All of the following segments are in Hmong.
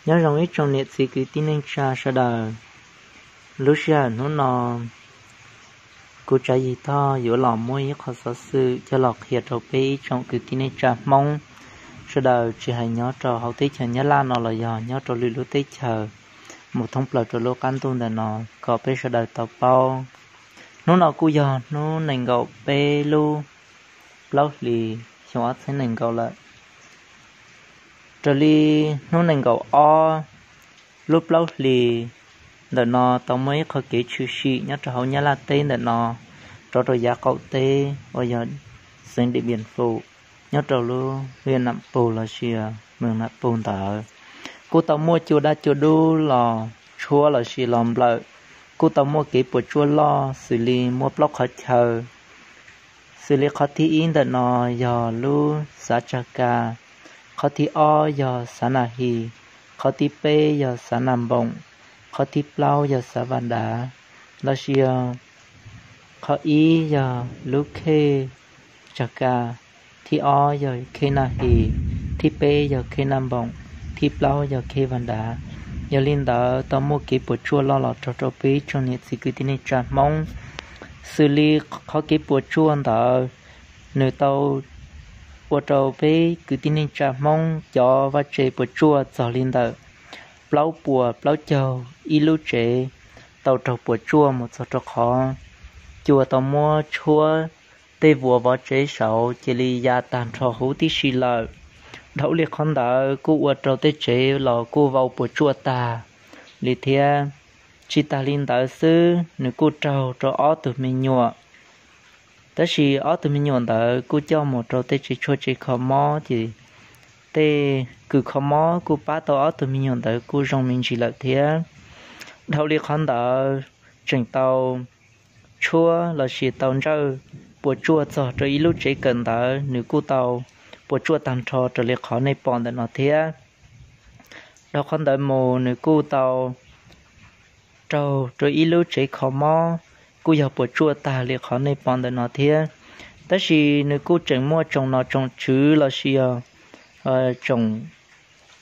Nyob zoo ib tsoom niam txiv kwv tij neej tsa sawv daws. Lub sij hawm hnub no, kuv Tsav Yis Thoj yuav los muab ib qho xov xwm coj los qhia rau peb ib tsoom kwv tij neej tsa Hmoob sawv daws, tsis hais nyob rau hauv teb chaws Nyab Laj no los yog nyob rau lwm lub teb chaws, mus thoob plaws rau lub qab ntuj ntawm no, kom peb sawv daws tau paub. Hnub no kuj yog hnub nees nkaum peb lub plaub hlis xyoo ob txhiab nees nkaum lawm. Raws li hnub nees nkaum ob lub plaub hlis ntawm no tau muaj ib qho kev tshwm sim nyob rau hauv Nyab Laj teb ntawm no, rov rau yav qaum teb uas yog xeev Diam Piam Fum, nyob rau lub hwv Nam Pug los sis mws Nam Pug ntawd, kuj tau muaj cua daj cua dub los tshuab los sis los nplawm, kuj tau muaj kev puas tsuaj loj xws li muaj plaub qhov chaw, xws li qhov thib ib ntawm no yog lub xav Tsag Ka, qhov thib ob yog xav Na His, qhov thib peb yog xav Na Npoom, qhov thib plaub yog xav Vas Dav, los sis yog qhov ib yog lub khej Tsag Ka, thib ob yog khej Na His, thib peb yog khej Na Npoom, thib plaub yog khej Vas Dav. Yog li ntawd tau muaj kev puas tsuaj loj los rau rau peb tsoom niam txiv kwv tij neej tsa Hmoob. Xws li qhov kev puas tsuaj ntawd, nws tau ua rau peb kwv tij neej tsa Hmoob cov vaj tse puas tsuaj txog li ntawm plaub puas plaub caug ib lub tsev, tau raug puas tsuaj mus txog rau qhov cua tau muab tshuab tej vuas vov tsev saud cia li ya tag nrho huv tib si lawm. Dhau li qhov ntawd kuj ua rau tej tsev los kuj vau puas tsuaj tag li thiab. Tsis tas li ntawd xwb, nws kuj raug rau ob tug me nyuam, tab sis ob tug me nyuam ntawd kuj coj mus rau tej tsev tshuaj tsev kho mob, ces tej kws kho mob kuj pab tau ob tug me nyuam ntawd kuj zoo me ntsis lawm thiab. Dhau li qhov ntawd, tseem tau tshuab los sis tau ntsawj puas tsuaj txog rau ib lub tsev kawm ntawv, nws kuj tau puas tsuaj tag nrho raws li qhov nej pom ntawm no thiab. Dhau qhov ntawd mus nws kuj tau raug rau ib lub tsev kho mob, kuj yog puas tsuaj tag li qhov nej pom ntawm no thiab. Tab sis nws kuj tseem muaj tsoom nom tsoom tswv los sis yog tsoom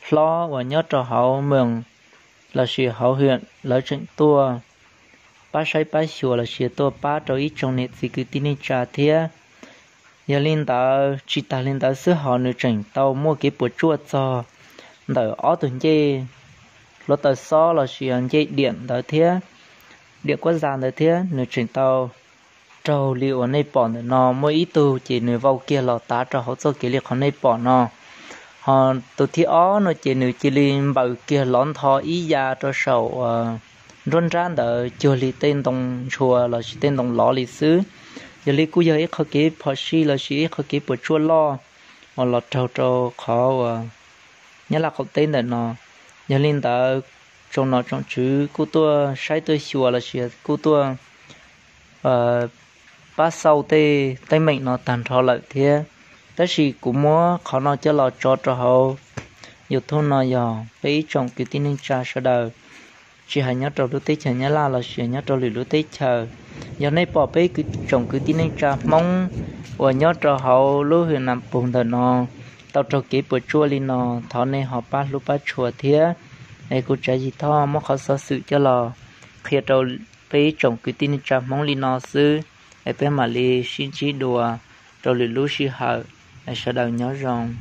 hlob uas nyob rau hauv moos los sis hauv hwm lawv tseem tuaj pab saib pab xyuas los sis tuaj pab rau ib tsoom niam txiv kwv tij neej tsa thiab. Yog li ntawd, tsis tas li ntawd xwb hos nws tseem tau muaj kev puas tsuaj txog ntawm ob tug ncej hluav taws xob los sis ncej diam ntawd thiab, diam kuab zas ntawd thiab, nws tseem tau raug li uas nej pom ntawm no. Muaj ib tug ces nws vau kiag los tav rau hauv txoj kev li qhov nej pom no, hos tus thib ob no ces nws cia li npaws kiag lov ntho ib ya rau saum uas nruab nrab ntawd cuag li tej ntoo ntshua los sis tej ntoo lov li xwb. Yog li kuj yog ib qho kev phom sij los sis ib qho kev puas tsuaj loj uas los raug rau qhov uas Nyab Laj qaum teb ntawm no. Yog li ntawd, tsoom nom tsoom tswv kuj tuaj saib tuaj xyuas los sis kuj tuaj pab xauj tej teeb meem no tag nrho lawm thiab. Tab sis kuv muab qhov no coj los tso rau hauv YouTube no yog peb ib tsoom kwv tij neej tsa sawv daws, tsis hais nyob rau lub teb chaws Nyab Laj los sis nyob rau lwm lub teb chaws, yog nej pom peb tsoom kwv tij neej tsa Hmoob uas nyob rau hauv lub hwm Nam Pug ntawm no tau raug kev puas tsuaj li no, thov nej ho pab hlub pab tshua thiab. Es kuv Tsav Yis Thoj muab qhov xov xwm coj los qhia rau peb ib tsoom kwv tij neej tsa Hmoob li no xwb, es peb mam li sib ntsib dua rau lwm lub sij hawm. Es sawv daws nyob zoo.